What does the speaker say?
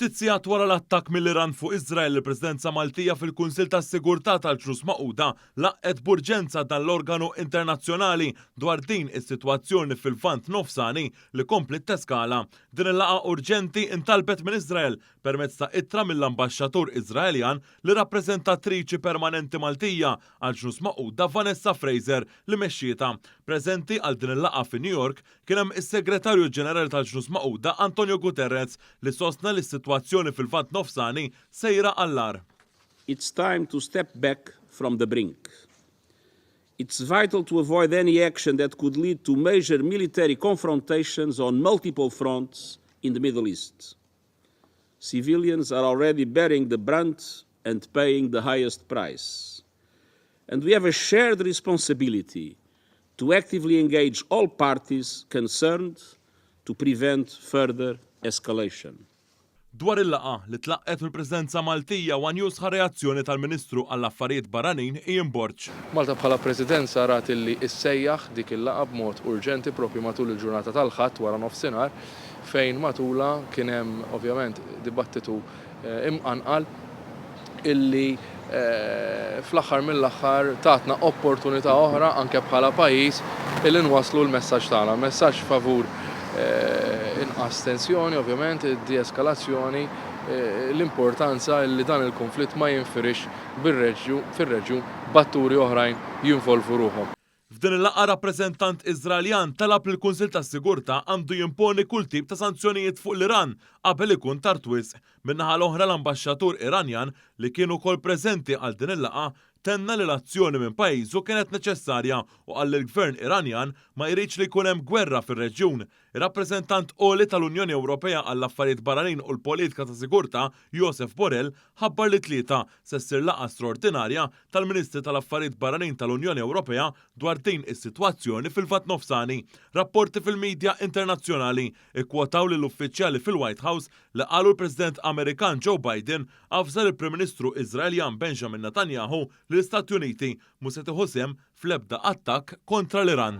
Ftit sigħat wara l-attakk mill-Iran fuq Iżrael, il-Presidenza Maltija fil-Kunsill tas-Sigurtà tal-Ġnus Magħquda laqgħet b'urġenza dan l-organu internazzjonali dwar din is-sitwazzjoni fil-Lvant Nofsani li kompliet teskala. Din il-laqgħa urġenti ntalbet minn Iżrael permezz ta' ittra mill-Ambaxxatur Iżraeljan lir-Rappreżentatriċi Permanenti Maltija għall-Ġnus Magħquda Vanessa Fraser li mexxietha. Preżenti għal din il-laqgħa fi New York Kien hemm is-Segretarju Ġenerali tal-Ġnus Magħquda Antonio Guterres li sostna li s-sitwazzjoni fil-Lvant Nofsani sejra għall-agħar. It's time to step back from the brink. It's vital to avoid any action that could lead to major military confrontations on multiple fronts in the Middle East. Civilians are already bearing the brunt and paying the highest price. And we have a shared responsibility to actively engage all parties concerned to prevent further escalation. Dwar il-laqgħa li tlaqqgħet mill-Presidenza Maltija, one News ħa reazzjoni tal-Ministru għall-Affarijiet Barranin Ian Borg. Malta bħala Presidenza rat illi issejjaħ dik il-laqgħa b'mod urġenti proprju matul il-ġurnata tal-Ħadd wara nofsinhar fejn matulha kien hemm ovvjament dibattitu imqanqal illi fl-aħħar mill-aħħar tatna opportunità oħra anke bħala pajjiż illi nwasslu l-messaġġ tagħna. Messaġġ favur inqas tensjoni ovvjament, id-deeskalazzjoni, l-importanza illi dan il-kunflitt ma jinfirixx fir-reġjun b'atturi oħrajn jinvolvu ruħhom. F'din il-laqgħa rappreżentant Iżraeljan talab li l-Kunsill tas-Sigurtà għandu jimponi kull tip ta' sanzjonijiet fuq l-Iran qabel ikun tard wisq. Min-naħa l-oħra l-ambaxxatur Iranjan li kien ukoll preżenti għal din il-laqgħa tenna li l-azzjoni minn pajjiżu kienet neċessarja u qal li l-Gvern Iranjan ma jridx li jkun hemm gwerra fir-reġjun. Ir-Rappreżentant Għoli tal-Unjoni Ewropea għall-Affarijiet Barranin u l-Politika ta' Sigurtà, Josep Borrell, ħabbar li t-Tlieta se ssir laqgħa straordinarja tal-Ministri tal-Affarijiet Barranin tal-Unjoni Ewropea dwar din is-sitwazzjoni fil-Lvant Nofsani. Rapporti fil-midja internazzjonali kkwotaw lil uffiċjali fil-White House li qalu l-President Amerikan Joe Biden avża lill-Prim Ministru Iżraeljan Benjamin Netanyahu li l-Istati Uniti mhu se tieħu sehem fl-ebda attakk kontra l-Iran.